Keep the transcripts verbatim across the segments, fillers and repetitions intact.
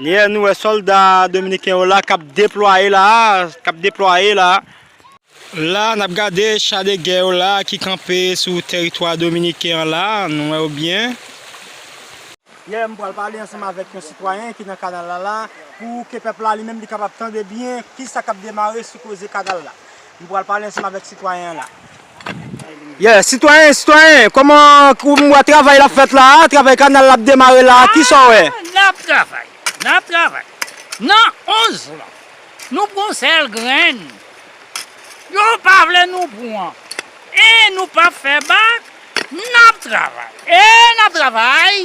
Yeah, nou wè sòlda dominiken yo la k ap deplwaye la, k ap deplwaye la. La, n ap gade cha de gè yo la ki kanpe sou tèritwa dominiken an la, nou wè yo byen. Yeah, m pral pale ansanm avèk yon sitwayen ki nan kanal la la, pou ke pèp la li menm li kapab tande byen kisa k ap demare sou koze kanal la. M pral pale ansanm avèk sitwayen an la. Yeah, sitwayen, sitwayen, kòman ou m wè travay l ap fèt la a, travay kanal la ap demare la a, kisa w wè? Ah, n ap travay, n ap travay. Nan onz lan, nou pran sèl grenn. Yo pa vle nou pran. E nou p ap fè bak, n ap travay. E n ap travay.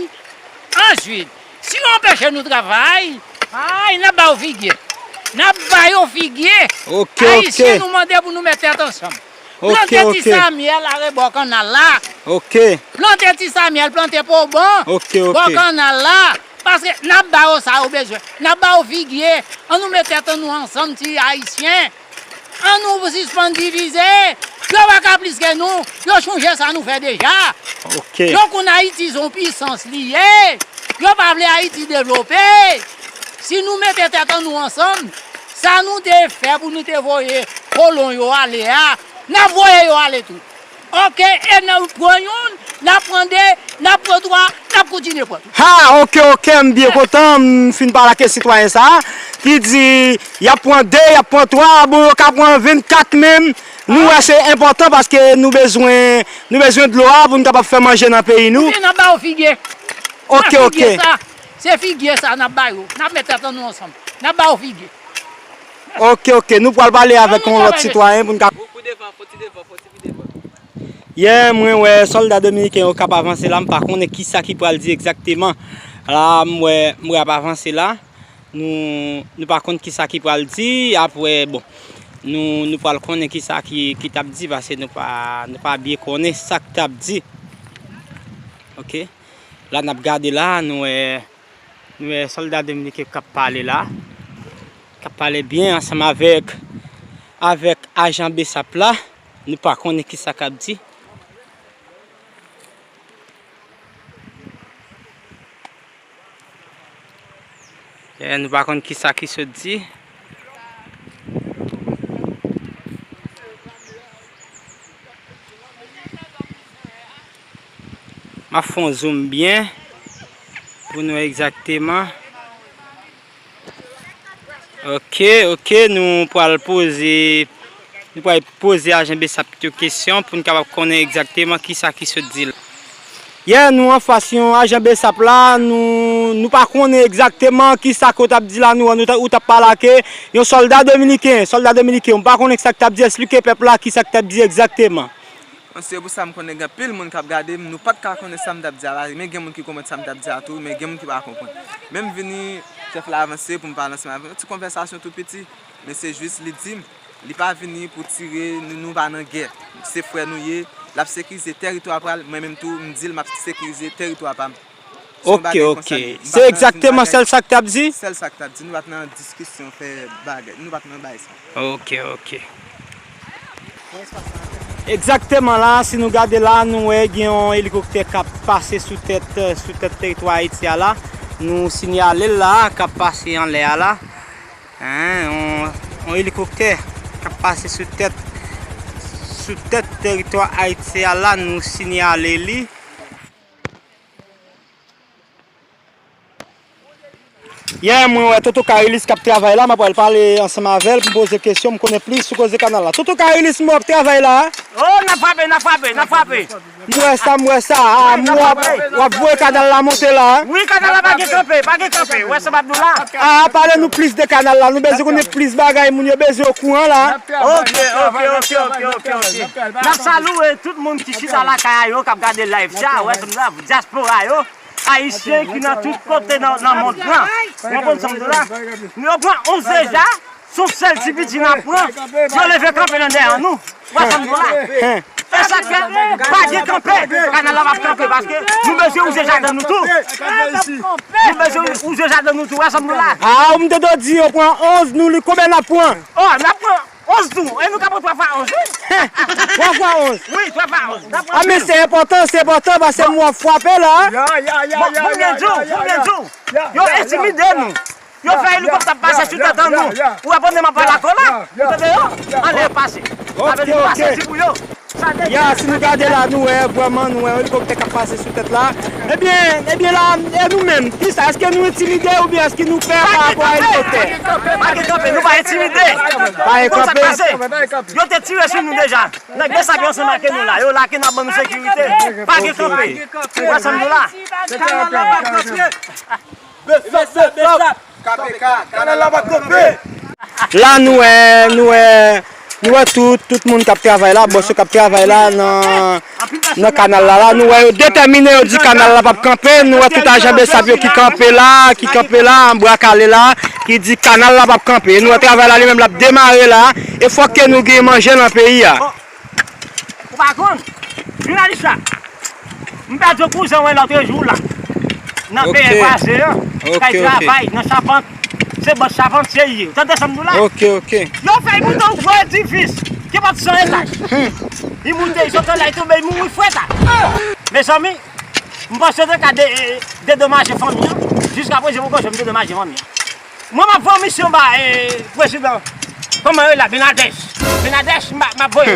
Answit, si yo anpeche nou travay, ay, n ap ba yo figi. N ap ba yo figi. Ok, ok. Ayisyen, nou mande pou nou met tèt ansanm. Ok, ok. Plante ti samyèl arebò kanal la. Ok. Plante ti samyèl, plante poban. Ok, ok. Bò kanal la. Paske n ap ba yo sa yo bezwen. N ap ba yo figi. Ann nou met tèt an nou ansanm, ti Ayisyen. Ann nou sispann divize. Yo pa ka plis ke nou. Yo chonje sa nou fè deja. Ok. Yo konn Ayiti se yon pisans li ye. Yo pa vle Ayiti devlope. Si nou mete tèt an nou ansanm, sa nou te fè pou nou te voye kolon yo ale a, n ap voye yo ale tou. Ok, e n ap pran youn, n ap pran de, n ap pran twa, n ap kontinye pran. Ha, ok, ok, m byen kontan, m fin pale ak sitwayen sa a, ki di y ap pran de, y ap pran twa, bon, yo ka pran vennkat menm. Nou wè se enpòtan paske nou bezwen, nou bezwen dlo a pou n kapab fè manje nan peyi nou. Oubyen n ap ba yo figi. Ok, ok. Se figi sa, se figi sa n ap ba yo. N ap met tèt an nou ansanm. N ap ba yo figi. Ok, ok. Nou pral pale avèk yon lòt sitwayen pou n ka. Pou, pou devan, fò ti devan, fò ti pi devan. Yè, mwen wè sòlda dominiken yo k ap avanse la, m pa konnen kisa ki pral di egzakteman. La, m wè, m wè y ap avanse la. Nou, nou pa konn kisa ki pral di, apre, bon, nou, nou pral konnen kisa ki, ki t ap di, paske nou pa, nou pa byen konnen sa k t ap di. Ok. La, n ap gade la, nou wè, nou wè sòlda dominiken k ap pale la, k ap pale byen ansanm avèk, avèk ajan besap la. Nou pa konnen kisa k ap di. Eh, nou pa konn kisa ki sot di. M ap fè yon zoom byen pou nou wè egzakteman. Ok, ok, nou pral poze, nou pral poze ajan besap yo kesyon pou n kapab konnen egzakteman kisa ki sot di la. Yè, nou anfas yon ajan besap la, nou, nou pa konnen egzakteman kisa ke w t ap di la, nou, nou ta, ou t ap pale ak yon sòlda dominiken, sòlda dominiken, m pa konnen sa k t ap di, eksplike pèp la kisa k t ap di egzakteman. Bon, se pou sa m konnen gen anpil moun k ap gade m, nou pa t ka konnen sa m t ap di a la, men gen moun ki konprann sa m t ap di a tou, men gen moun ki pa konprann. Men m vini, chèf la avanse pou m pale ansanm avè l, yon ti konvèsasyon tou piti, men se jis li di m, li pa vini pou tire, nou, nou pa nan gè, se frè nou ye, l ap sekirize tèritwa pa l, mwen menm tou, m di l m ap sekirize tèritwa pa m. Ok, ok. Se egzakteman sèl sa k t ap di? Sèl sa k t ap di. Nou pa t nan diskisyon, fè bagay. Nou pa t nan bagay sa. Ok, ok. Egzakteman la, si nou gade la, nou wè gen yon elikoptè k ap pase sou tèt, sou tèt tèritwa Ayiti a la. Nou siyale l la, k ap pase anlè a la. Hein, yon, yon elikoptè k ap pase sou tèt, sou tèt tèritwa Ayiti a la, nou siyale li. Yè, mwen wè Toto Karilis k ap travay la, m ap pral pale ansanm avè l pou m poze kesyon, m konnen plis sou koze kanal la. Toto Karilis, m wè w ap travay la a. Oh, n ap frape, n ap frape, n ap frape. M wè sa, m wè sa. A, m wè w ap, w ap voye kanal la monte la a. Wi, kanal la pa gen kanpe, pa gen kanpe. Wè sa m ap di w la. A, pale nou plis de kanal la. Nou bezwen konnen plis bagay, moun yo bezwen okouran la. Ok, ok, ok, ok, ok, ok. N ap salye tout moun ki chita lakay yo, k ap gade live sa, wè sa m di w la, dyaspora yo. Ayisyen ki nan tout kote nan, nan mond lan. Ou konprann sa m di w la? Nou yo pran onz deja, se yon sèl ti piti n ap pran. Yo leve kanpe nan dèyè nou. Ou wè sa m di w la? E sa k fè, pa gen kanpe. Kanal la p ap kanpe paske nou bezwen wouze jaden nou tou. Nou bezwen wouze jaden nou tou. Ou wè sa m di w la? A, ou m te do di yo pran onz, nou li konbyen n ap pran? Oh, n ap pran onz tou. E nou ka pran twa fwa onz, wi. Twa fwa onz? Wi, twa fwa onz. A, men se enpòtan, se enpòtan paske m wè w ap frape la. Ya, ya, ya, ya, ya, ya, ya. Bon, bon, byen di w, bon, byen di w. Yo entimide nou. Yo fè elikoptè ap pase sou tèt an nou. Ou wè pandan m ap pale ak yo la? Ou tande yo? Anlè pase. Sa vle di nou pa santi pou yo. Sa te Ya, si nou gade la, nou wè, vrèman, nou wè yon elikoptè k ap pase sou tèt la. Ebyen, ebyen la, e nou menm, kisa? Èske nou entimide oubyen èske nou pè pa rapò a elikoptè? Pa gen kanpe, nou pa entimide. Pa gen kanpe. Yo te tire sou nou deja. Nèg de sa ki ansanm ak nou la, yo la ke n ap ban nou sekirite. Pa gen kanpe. Ou wè sa m di w la? Besap, besap. K P K, kanal la p ap kanpe. La nou wè, nou wè, nou wè tout, tout moun k ap travay la, bòs yo k ap travay la nan, nan kanal la, la. Nou wè yo detèmine, yo di kanal la p ap kanpe. Nou wè tout ajan besap yo ki kanpe la, ki kanpe la, an bra kale la, ki di kanal la p ap kanpe. Nou wè travay la li menm l ap demare la. E fòk ke nou gen manje nan peyi a. Ou pa konn? Jounalis la, m pèdi yon kouzen mwen lòt jou la. Nan peyi kwaze an, k al travay nan chapant. Se bòs chapantye ye. Tande sa m di w la? Ok, ok. Yo fè l moute yon gwo edifis ki pa t san etaj. Li moute, li sot anlè, li tonbe, li mouri frèt a. Mezanmi, m panse yo te ka de, dedomaje fanmi an. Jiskaprezan, yo poko janm dedomaje fanmi an. Mwen, m ap fè yon misyon ba, eh, prezidan. Kòman yo rele la? Benadèch. Benadèch, m ap, m ap voye.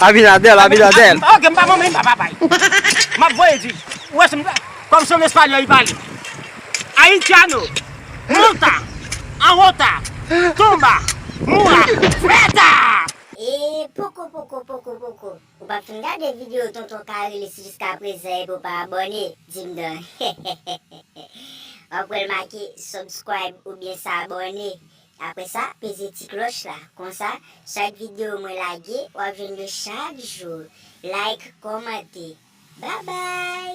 Abinadèl, Abinadèl. Ok, m pa manman, m pa papay. M ap voye di. Ou wè, se m, kòm se yon espanyòl, li pale. Haitiano, monta, anwota, tonba, mura, freta. E poko, poko, poko, poko. Ou pa fin gade videyo Tonton Carel jiskaprezan epi w pa abòne? Di m non. W ap wè l make subscribe oubyen s'abonner. Apre sa, peze ti klòch la. Konsa, chak videyo mwen lage, w ap jwenn yo chak jou. Like, kòmante. Babay!